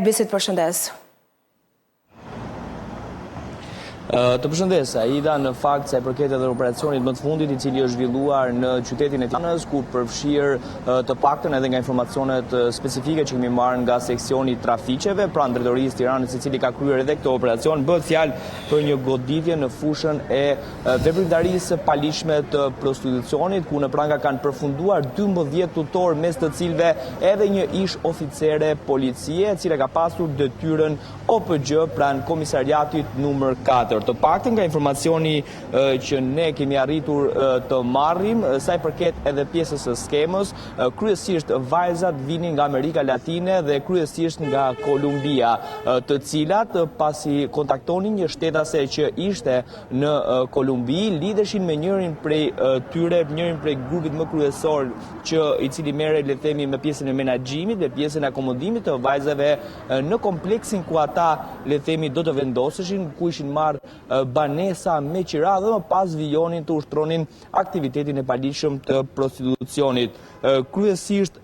Besi të përshëndes. Të përshëndes, Aida, në fakt sa i përket edhe operacionit më të fundit, i cili është zhvilluar në qytetin e Tiranës, ku përfshirë të paktën edhe nga informacionet specifike që kemi marrë nga seksioni i trafiqeve, pranë drejtorisë Tiranës, i cili ka kryer edhe këtë operacion, bëhet fjalë për një goditje në fushën e veprimtarisë së paligjshme të prostitucionit, ku në pranga kanë përfunduar 12 tutorë, mes të cilëve edhe një ish oficere policie, e cila ka pasur detyrën OPGJ pranë komisariatit numër 4. Të paktën nga informacioni që ne kemi arritur të marrim, sa i përket edhe pjesës së skemës, kryesisht vajzat vinin nga Amerika Latine dhe kryesisht nga Kolumbia, të cilat pasi kontaktonin një shtetase që ishte në Kolumbi, lidheshin me njërin prej tyre, njërin prej grupit më kryesor që i cili merrej le të themi me pjesën e menaxhimit, me pjesën e akomodimit të vajzave në kompleksin ku ata le të themi do të vendoseshin, ku ishin marrë banesa me qira dhe më pas vijonin të ushtronin aktivitetin e paligjshëm të prostitucionit. Kryesisht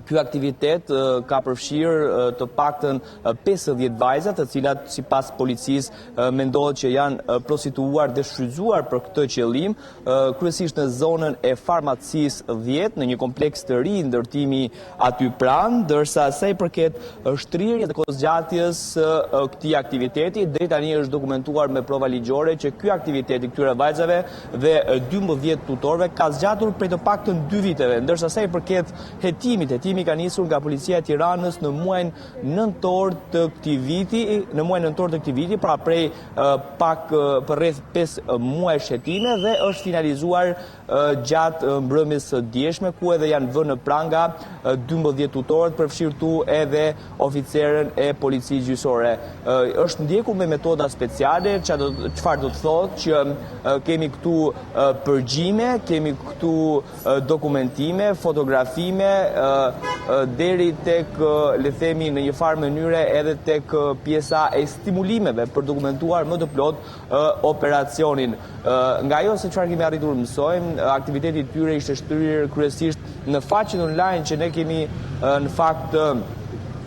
Ky aktivitet ka përfshirë të paktën 50 vajza, të cilat sipas policisë mendohet që janë prostituuar dhe shfrytëzuar për këtë qëllim, kryesisht në zonën e farmacisë 10, në një kompleks të ri ndërtimi aty pranë, ndërsa sa i përket shtrirjes dhe kohëzgjatjes së këtij aktiviteti, deri tani është dokumentuar me prova ligjore që ky aktivitet i këtyre vajzave dhe 12 tutorëve ka zgjatur prej të paktën 2 viteve, ndërsa sa i përket hetimit, hetimi ka nisur nga policia e Tiranës në muajin nëntor të këtij viti, në muajin nëntor të këtij viti, pra prej pak për rreth 5 muajsh hetime dhe është finalizuar gjatë mbrëmjes së djeshme, ku edhe janë vënë në pranga 12 tutorët, përfshirë këtu edhe oficeren e policisë gjyqësore. Është ndjekur me metoda speciale, çfarë do të thotë që kemi këtu përgjime, kemi këtu dokumentime, fotografime, deri tek, le të themi, në një farë mënyre edhe tek pjesa e stimulimeve për dokumentuar më të plotë operacionin. Nga ajo se çfarë kemi arritur mësojmë, aktiviteti i tyre ishte shtrirë kryesisht në faqen online që ne kemi në fakt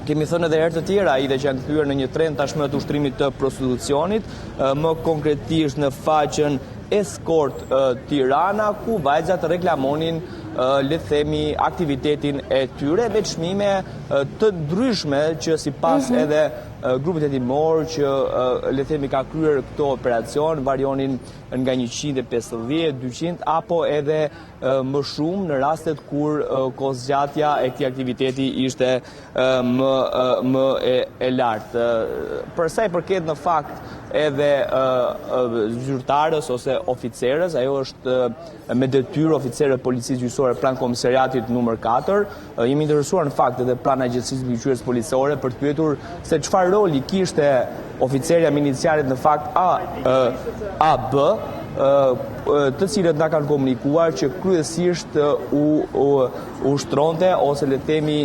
kemi thënë edhe herë të tjera, Aida që janë kthyer në një trend tashmë të ushtrimit të prostitucionit, më konkretisht në faqen Escort Tirana, ku vajzat reklamonin le të themi aktivitetin e tyre me çmime të ndryshme që sipas mhm. edhe Grupit hetimor që le të themi ka kryer këtë operacion varionin nga 150, 200 apo edhe më shumë në rastet kur kohëzgjatja e këtij aktiviteti ishte më më e, e lartë. Për sa i përket në fakt edhe zyrtarës ose oficerës, ajo është me detyrë oficere e policisë gjyqësore pranë komisariatit numër 4. Jemi interesuar në fakt edhe pranë agjencisë mbikëqyrëse policore për të pyetur se çfarë roli kishte oficerja me inicialet në fakt A, A B, të cilët na kanë komunikuar që kryesisht u, u ushtronte ose le të themi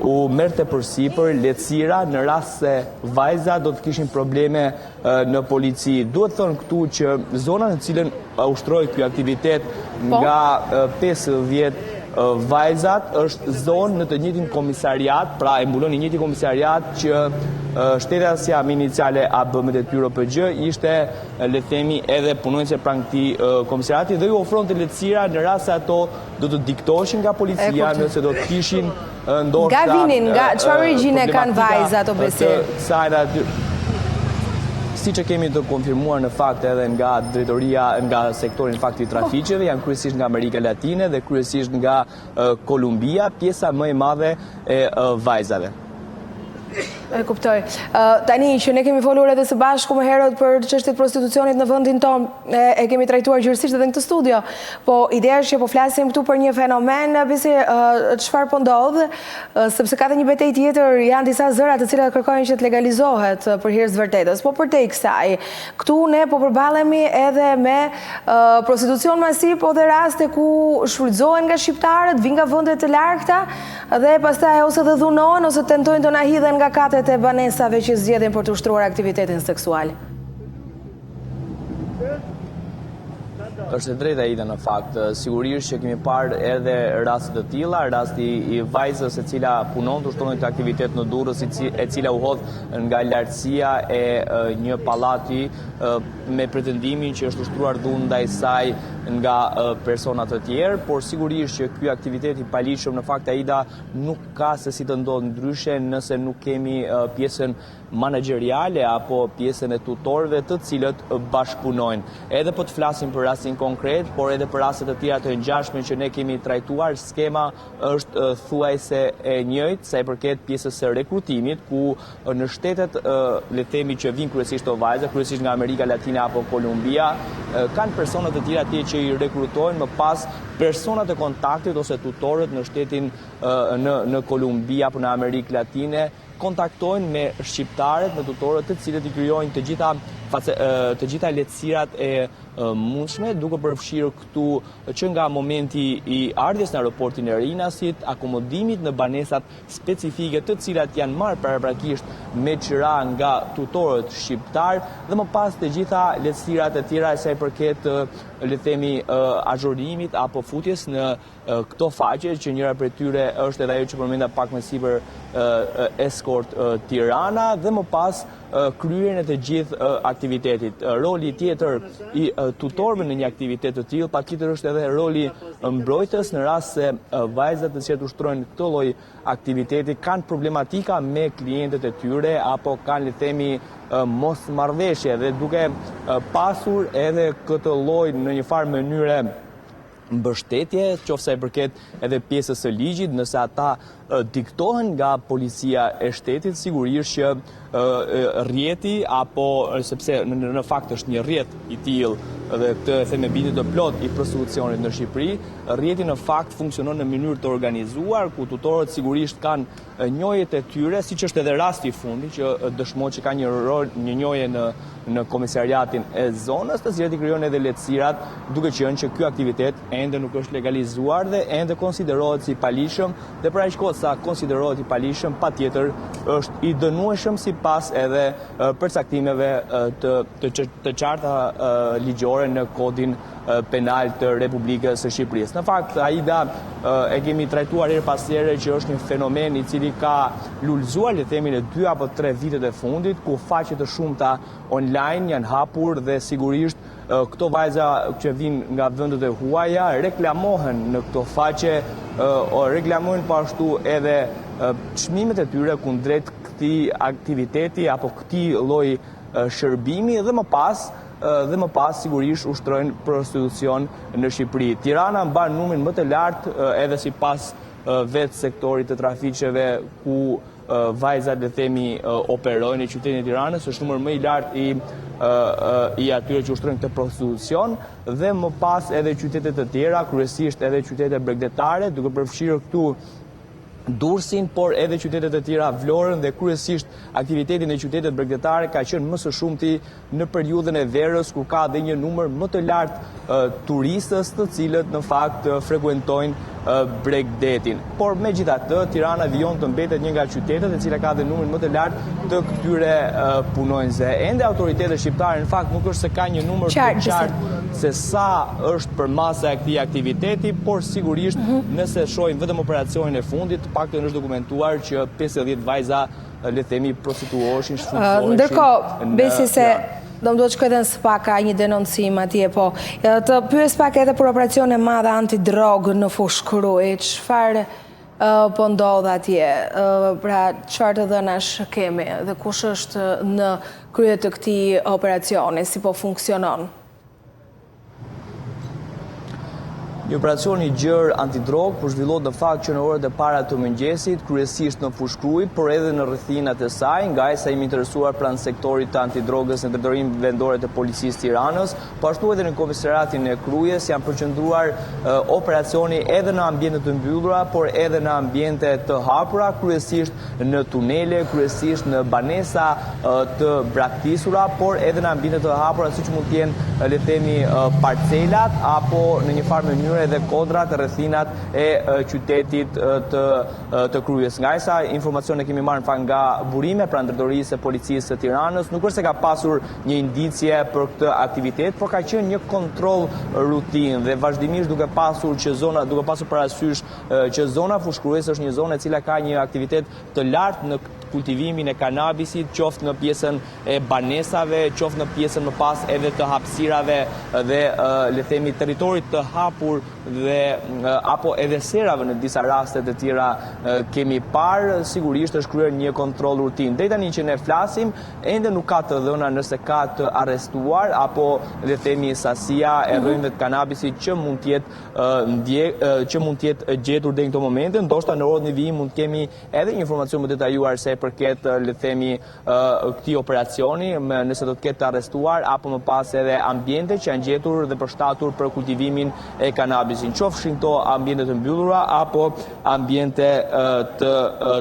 u merrte përsipër lehtësira në rast se vajzat do të kishin probleme në polici. Duhet thënë këtu që zona në cilën ushtrohej ky aktivitet po. nga 50 vajzat është zonë në të njëjtin komisariat, pra e mbulon i njëjti komisariat që shtetasja me iniciale AB me detyrë OPGJ ishte le të themi edhe punonjëse pranë këtij komisariati dhe ju ofronte lehtësira në rast se ato do të diktoheshin nga policia, nëse do të kishin ndoshta Nga vinin, nga çfarë origjine kanë vajzat o Besi? Siç e kemi të konfirmuar në fakt edhe nga drejtoria, nga sektori në fakt i trafiqeve, janë kryesisht nga Amerika Latine dhe kryesisht nga Kolumbia, pjesa më e madhe e vajzave. E kuptoj. Tani që ne kemi folur edhe së bashku më herët për çështjet e prostitucionit në vendin tonë, e kemi trajtuar gjerësisht edhe në këtë studio. Po ideja është që po flasim këtu për një fenomen, Besi, çfarë po ndodh, sepse ka dhe një betejë tjetër, janë disa zëra të cilat kërkojnë që të legalizohet për hir të vërtetës. Po përtej kësaj, këtu ne po përballemi edhe me prostitucion masiv, po dhe raste ku shfrytëzohen nga shqiptarët, vijnë nga vende të largëta, Dhe pastaj ose dhe dhunohen ose tentojnë të na hidhen nga katet e banesave që zgjedhin për të ushtruar aktivitetin seksual. Është e drejtë Aida në fakt, sigurisht që kemi parë edhe raste të tilla, rasti i vajzës e cila punonte ushtronte këtë aktivitet në Durrës, e cila u hodh nga lartësia e një pallati me pretendimin që është ushtruar dhunë ndaj saj nga persona të tjerë, por sigurisht që ky aktivitet i paligjshëm në fakt Aida nuk ka se si të ndodhë ndryshe nëse nuk kemi pjesën manaxheriale apo pjesën e tutorëve të cilët bashkëpunojnë. Edhe po të flasim për rastin konkret, por edhe për raste të tjera të ngjashme që ne kemi trajtuar, skema është thuajse e njëjtë sa i përket pjesës së rekrutimit, ku në shtetet le të themi që vijnë kryesisht këto vajza, kryesisht nga Amerika Latine apo Kolumbia, kanë persona të tjerë atje që i rekrutojnë më pas personat e kontaktit ose tutorët në shtetin në në Kolumbi apo në Amerikë Latine kontaktojnë me shqiptarët, me tutorët të cilët i krijojnë të gjitha të gjitha lehtësirat e mundshme, duke përfshirë këtu që nga momenti i ardhjes në aeroportin e Rinasit, akomodimit në banesat specifike të cilat janë marrë paraprakisht me qira nga tutorët shqiptarë dhe më pas të gjitha lehtësirat e tjera sa i përket le të themi azhurnimit apo futjes në këto faqe, që njëra prej tyre është edhe ajo që përmenda pak më sipër Escort Tirana dhe më pas kryerjen e të gjithë aktivitetit. Roli tjetër i tutorëve në një aktivitet të tillë, patjetër është edhe roli mbrojtës në rast se vajzat të cilat ushtrojnë këtë lloj aktiviteti kanë problematika me klientët e tyre apo kanë le të themi mosmarrëveshje dhe duke pasur edhe këtë lloj në një farë mënyre mbështetje, qoftë sa i përket edhe pjesës së ligjit, nëse ata diktohen nga policia e shtetit, sigurisht që rrjeti apo sepse në fakt është një rrjet i tillë dhe këtë e them me bindje të plotë i prostitucionit në Shqipëri, rrjeti në fakt funksionon në mënyrë të organizuar, ku tutorët sigurisht kanë njohjet e tyre, siç është edhe rasti i fundit që dëshmon që ka një rol, një njohje në në komisariatin e zonës, të cilat i krijojnë edhe lehtësirat, duke qenë që ky aktivitet ende nuk është legalizuar dhe ende konsiderohet si i paligjshëm dhe për aq kohë sa konsiderohet i paligjshëm, patjetër është i dënueshëm sipas edhe përcaktimeve të të të qarta ligjore në kodin penal të Republikës së Shqipërisë. Në fakt, Aida e kemi trajtuar herë pas here që është një fenomen i cili ka lulëzuar, le të themi, në 2 apo 3 vitet e fundit, ku faqe të shumta online janë hapur dhe sigurisht këto vajza që vijnë nga vendet e huaja reklamohen në këto faqe, reklamojnë po ashtu edhe çmimet e tyre kundrejt këtij aktiviteti apo këtij lloji shërbimi dhe më pas dhe më pas sigurisht ushtrojnë prostitucion në Shqipëri. Tirana mban numrin më të lartë edhe sipas vetë sektorit të trafiqeve ku vajzat le të themi operojnë në qytetin e Tiranës, është numër më i lartë i i atyre që ushtrojnë këtë prostitucion dhe më pas edhe qytete të tjera, kryesisht edhe qytete bregdetare, duke përfshirë këtu Durrësin, por edhe qytete të tjera Vlorën dhe kryesisht aktiviteti në qytetet bregdetare ka qenë më së shumti në periudhën e verës kur ka dhe një numër më të lartë turistës të cilët në fakt frekuentojnë bregdetin. Por megjithatë, Tirana vijon të mbetet një nga qytetet e cila ka dhe numrin më të lartë të këtyre punonjësve. Ende autoritetet shqiptare në fakt nuk është se ka një numër të qartë se sa është përmasa e këtij aktiviteti, por sigurisht mhm. nëse shohim vetëm operacionin e fundit, të paktën është dokumentuar që 50 vajza le të themi prostituoheshin, shfrytëzoheshin. Ndërkohë, Besi se do më duhet shkoj edhe në SPAK, ka një denoncim atje, po. Të pyes pak edhe për operacionin e madh antidrogë në Fushë-Krujë, çfarë po ndodh atje, pra çfarë të dhënash kemi dhe kush është në krye të këtij operacioni, si po funksionon? Një operacion i gjerë antidrogë po zhvillohet në fakt që në orët e para të mëngjesit, kryesisht në Fushë-Krujë, por edhe në rrethinat e saj, nga aq sa jemi interesuar pranë sektorit të antidrogës në Drejtorinë Vendore të Policisë Tiranës, po ashtu edhe në Komisariatin e Krujës janë përqendruar operacioni edhe në ambiente të mbyllura, por edhe në ambiente të hapura, kryesisht në tunele, kryesisht në banesa të braktisura, por edhe në ambiente të hapura, siç mund të jenë, le të themi, parcelat apo në një farë mënyre. përfshirë edhe kodrat, rrethinat e qytetit të të Krujës. Nga sa informacione kemi marrë në fakt nga burime pranë drejtorisë së policisë së Tiranës, nuk është se ka pasur një indicie për këtë aktivitet, por ka qenë një kontroll rutinë dhe vazhdimisht duke pasur që zona, duke pasur parasysh që zona Fushë-Krujës është një zonë e cila ka një aktivitet të lartë në kultivimin e kanabisit, qoftë në pjesën e banesave, qoftë në pjesën më pas edhe të hapësirave dhe le të themi territorit të hapur dhe apo edhe serave në disa raste të tjera kemi parë, sigurisht është kryer një kontroll rutinë. Deri tani që ne flasim, ende nuk ka të dhëna nëse ka të arrestuar apo le të themi sasia e mhm. rrënjëve të kanabisit që mund të jetë që mund të jetë gjetur deri në këto momente, ndoshta në orët në vijim mund të kemi edhe një informacion më detajuar sa i përket le të themi këtij operacioni, nëse do të ketë të arrestuar apo më pas edhe ambiente që janë gjetur dhe përshtatur për kultivimin e kanabisit, qofshin këto ambiente të mbyllura apo ambiente të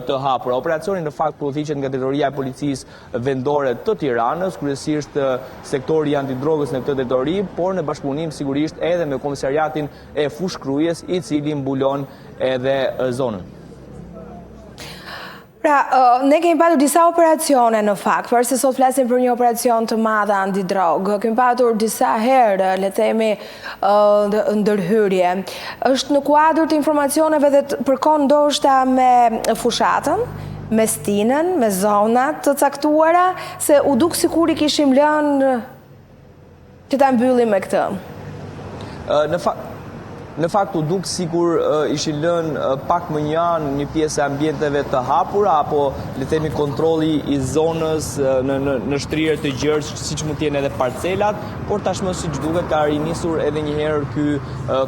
të hapura. Operacioni në fakt po udhëhiqet nga drejtoria e policisë vendore të Tiranës, kryesisht sektori i antidrogës në këtë drejtori, por në bashkëpunim sigurisht edhe me komisariatin e Fushë-Krujës, i cili mbulon edhe zonën. Pra, ne kemi patur disa operacione në fakt, por se sot flasim për një operacion të madh antidrogë. Kemi patur disa herë, le të themi, ndërhyrje. Është në kuadër të informacioneve dhe të përkon ndoshta me fushatën, me stinën, me zonat të caktuara, se u duk sikur i kishim lënë Që ta mbyllim me këtë. Në fakt, në fakt u duk sikur ishin lënë pak më njanë një pjesë e ambienteve të hapura apo le të themi kontrolli i zonës në në në shtrirje të gjerë siç mund të jenë edhe parcelat, por tashmë siç duket ka rinisur edhe një herë ky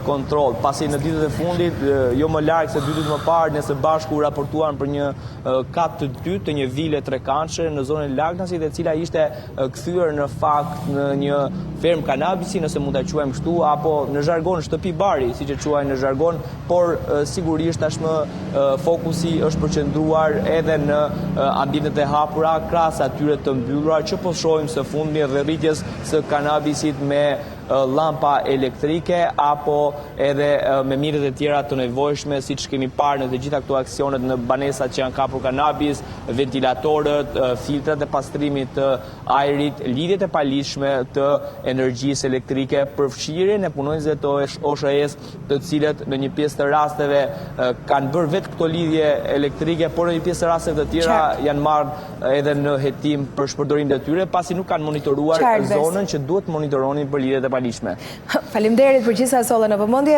kontroll, pasi në ditët e fundit, jo më larg se dy ditë më parë, ne së bashku raportuam për një kat të dytë të një vile trekatëshe në zonën e Lagnasit, e cila ishte kthyer në fakt në një fermë kanabisi, nëse mund ta quajmë kështu, apo në zhargon shtëpi bari, siç e quajnë në zhargon, por sigurisht tashmë fokusi është përqendruar edhe në ambientet e hapura, krahas atyre të mbyllura që po shohim së fundmi dhe rritjes së kanabisit me llampa elektrike apo edhe me mjetet e tjera të nevojshme, siç kemi parë në të gjitha këto aksionet në banesat që janë kapur kanabis, ventilatorët, filtrat e pastrimit të ajrit, lidhjet e paligjshme të energjisë elektrike, përfshirjen e punonjësve të OSHEE-së, të cilët në një pjesë të rasteve kanë bërë vetë këto lidhje elektrike, por në një pjesë të rasteve të tjera janë marrë edhe në hetim për shpërdorim detyre, pasi nuk kanë monitoruar zonën që duhet monitoronin për lidhjet e paligjshme. Faleminderit për gjithë sa solle në vëmendje.